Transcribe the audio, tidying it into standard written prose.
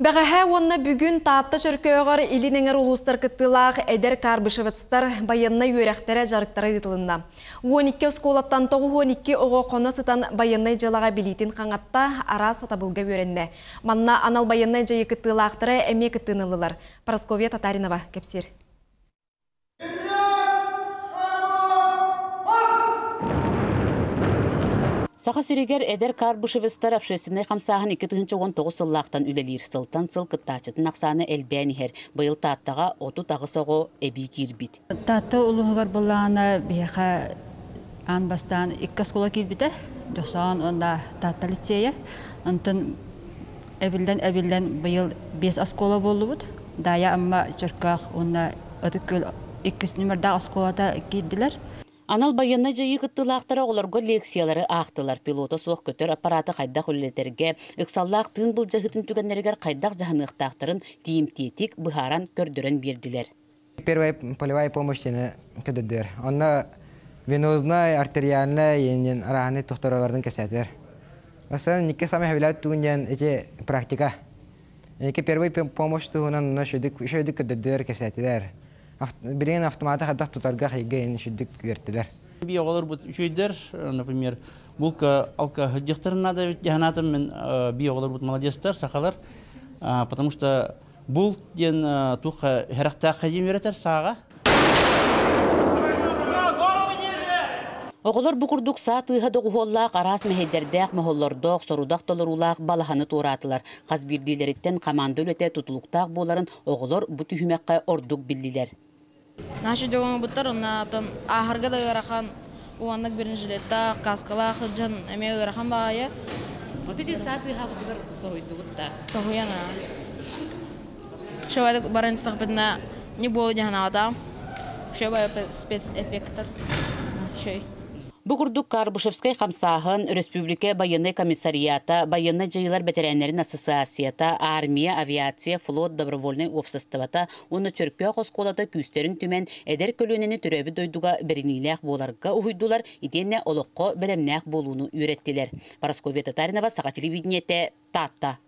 Бэҕэһээ уонна бүгүн Таатта Чөркөөҕөр Илин Эҥэр улуустар кыттыылаах эдэр карбышевецтар байыаннай үөрэхтэрэ дьарыктара ыытылынна. 12 оскуолаттан 92 оҕо хоно сытан байыаннай дьыалаҕа билиитин хаҥатта, араас сатабылга үөрэннэ. Манна анал байыаннай дьайыы кыттыылаахтара эмиэ кыттыыны ыллылар. Парасковья Татаринова кэпсиир. Саха сиригэр эдэр карбышевецтар общественнай хамсааһын 2019 сыллаахтан үлэлиир. Сылтан сыл кыттааччытын ахсаана элбээн иһэр. Быйыл Тааттаҕа 38 оҕо эбии киирбит. Таатта улууһугар былаана биһиэхэ аан бастаан икки оскуола киирбитэ. Дьохсоон уонна Таатта лицейэ. Онтон эбиллэн-эбиллэн быйыл биэс оскуола буоллубут. Даайа Амма, Чөркөөх уонна Ытык Күөл иккис нүмердээх оскуолата киирдилэр. Анал байыаннай дьайыы кыттыылаахтара оҕолорго лекциялары аахтылар. Пилота суох көтөр аппараты хайдах үлэлэтэргэ, ыксаллаах тыын былдьаһыытын түгэннэригэр хайдах дьаһаныахтаахтарын тиийимтиэтик быһааран көрдөрөн биэрдилэр. Первая полевая помощь диэни көдөрдөр. Онно венозная, артериальная иэнин арааһынай тохторолорун кэсээтилэр. Осан никке самый хэбилэт тугун диэн эти практика. Эки первый помощь туһунан онно шөдүк шөдүк көдөрдөр кэсээтилэр. Билигин автоматы хайдах тутарга хайга ин шүдүк үөртилэр. Би оҕолорбут үчүгүйдэр, например, булка алка сылдьыахтарын наада эбит дьаһанаатым мин би оҕолорбут молодецтар, сахалар, потому что булт диэн туох хэрэхтээххэ диэн үөрэтэр сааҕа. Оҕолор бу курдук саа тыаһа доҕуһуоллаах араас мэһэйдэрдээх, моһоллордоох, сорудах толоруулаах балаһаны туораатылар. Хас биирдиилэриттэн хамаанда үлэтэ тутулуктаах буоларын оҕолор бу түһүмэххэ ордук биллилэр. Наша дьоҥҥобуттар онно ааһарга да ыарахан уоннык бронежилеттаах, каскалаах сылдьан эмиэ ыарахан баҕайы. Вот ити саа тыаһаабытыгар соһуйдубут да? Соһуйан Шөбөдүк баран истэхпитинэ не буолу дьаһанаабатаҕым. Шөбө спецэффекттар. Шөй. Бу курдук Карбышевскай хамсааһын, өрөспүүбүлүкэ байыаннай комиссариата, байыаннай дьайыылар бэтэрээннэрин ассоциацията, армия, авиация, флот добровольнай уопсастыбата уонна Чөркөөх оскуолата күүстэрин түмэн эдэр көлүөнэни төрөөбүт дойдуга бэриниилээх буоларга уһуйдулар итиэннэ олоххо бэлэмнээх буолууну үөрэттилэр. Парасковья Татаринова, Саха телевидениетэ, Таатта.